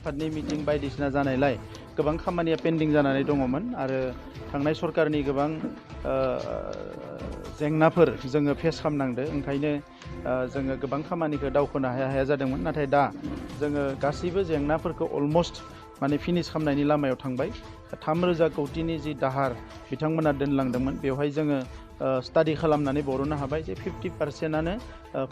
आफादनि मिटिं बायदिसिना जानायलाय गोबां खामानिया पेन्डिं जानानै दङमोन आरो थांनाय सरकारनि गोबां जेंनाफोर जोङो फेस खालामनांदो ओंखायनो जोङो गोबां खामानिखौ दावखोनो हाया जादोंमोन नाथाय दा जोङो गासैबो जेंनाफोरखौ अलमस्ट माने फिनिश खालामनायनि लामायाव थांबाय 3,000 कौटिनि जि दाहार बिथांमोना दोनलांदोंमोन बेवहाय जोङो स्टाडि खालामनानै बरननो हाबाय जे 50%आनो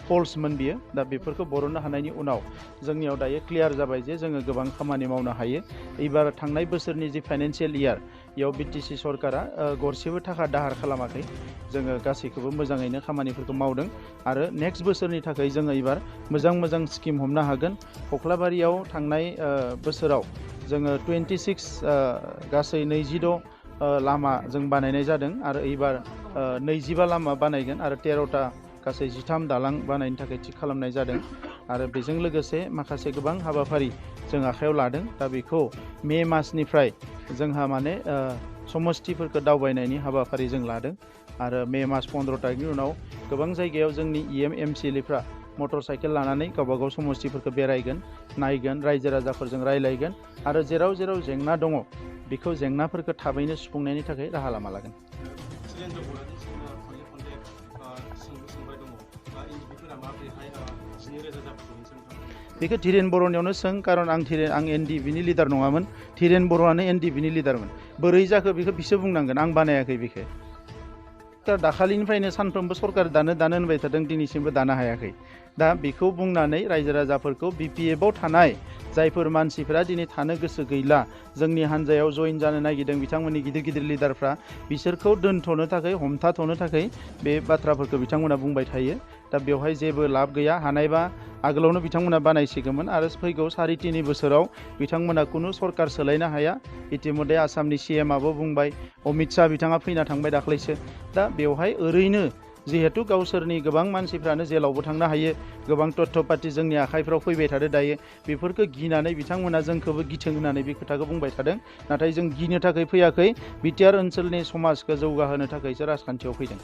फल्समोन बियो दा बेफोरखौ बरननो हानायनि उनाव जोंनियाव दायो क्लियार जाबाय जे जोङो गोबां खामानि मावनो हायो एबार थांनाय बोसोरनि जि फाइनान्सियेल इयार बेयाव बिटिसि सरकारा गरसेबो थाखा दाहार खालामाखै जोङो गासैखौबो मोजाङैनो खामानिफोरखौ मावदों आरो नेक्स्ट बोसोरनि थाखाय जोङो एबार मोजां स्किम हमनो हागोन कख्लाबारियाव थांनाय बोसोराव जोङो 26 गासै 26 लामा जों बानायनाय जादों आरो एबार 25 लामा बानायगोन आरो 13टा गासै 13 दालां बानायनो थाखाय थि खालामनाय जादों आरो बेजों लोगोसे माखासे गोबां हाबाफारि जों आखायाव लादों दा बेखौ मे मासनिफ्राय जोंहा माने समस्थिफोरखौ दावबायनायनि हाबाफारि जों लादों आरो मे मास 15 तारिखनि उनाव गोबां जायगायाव जोंनि एमसिएलएफ्रा मटर साइकेल लानानै गावबागाव समस्थिफोरखौ बेरायगोन नायगोन रायजो राजाफोरजों रायलायगोन आरो जेराव जेंना दङ बेखौ जेंनाफोरखौ थाबैनो सुफुंनायनि थाखाय राहा लामा लागोन। बेखौ धीरेन बर'नियावनो सों कारन आं एन.ड.नि लिडार नङामोन धीरेन बर'आनो एन.ड.नि लिडारमोन बोरै जाखो बेखौ बिसोर बुंनांगोन आं बानायाखै बेखौ दाखालिनिफ्रायनो सानफ्रोमबो सरकार दानो होनबाय थादों दिनैसिमबो दानो हायाखै दा बेखौ बुंनानै रायजो राजाफोरखौ बिपिएफआव थानाय जायफोर मानसिफोरा दिनै थानो गोसो गैला जोंनि हान्जायाव जइन जानो नागिरदों बिथांमोननि गिदिर लिडारफ्रा बिसोरखौ दोनथ'नो थाखाय हमथाथ'नो थाखाय बे बाथ्राफोरखौ बिथांमोना बुंबाय थायो दा बेवहाय जेबो लाब गैया हानायबा आगोलावनो बिथांमोना बानायसिगौमोन आरो फैगौ 3.5 बोसोराव बिथांमोना खुनु सरकार सोलायनो हाया इतिमध्य आसामनि सिएमआबो बुंबाय अमित शाह बिथाङा फैना थांबाय दाख्लैसो दा बेवहाय ओरैनो जिहेतु गावसोरनि गोबां मानसिफ्रानो जेलावबो थांनो हायो गोबां तथ्य पाति जोंनि आखाइफ्राव फैबाय थादों दायो बेफोरखौ गिनानै बिथांमोना जोंखौबो गिथों होननानै बे खोथाखौ बुंबाय थादों नाथाय जों गिनो थाखाय फैयाखै बिटिआर ओनसोलनि समाजखौ जौगाहोनो थाखायसो राजखान्थियाव फैदों।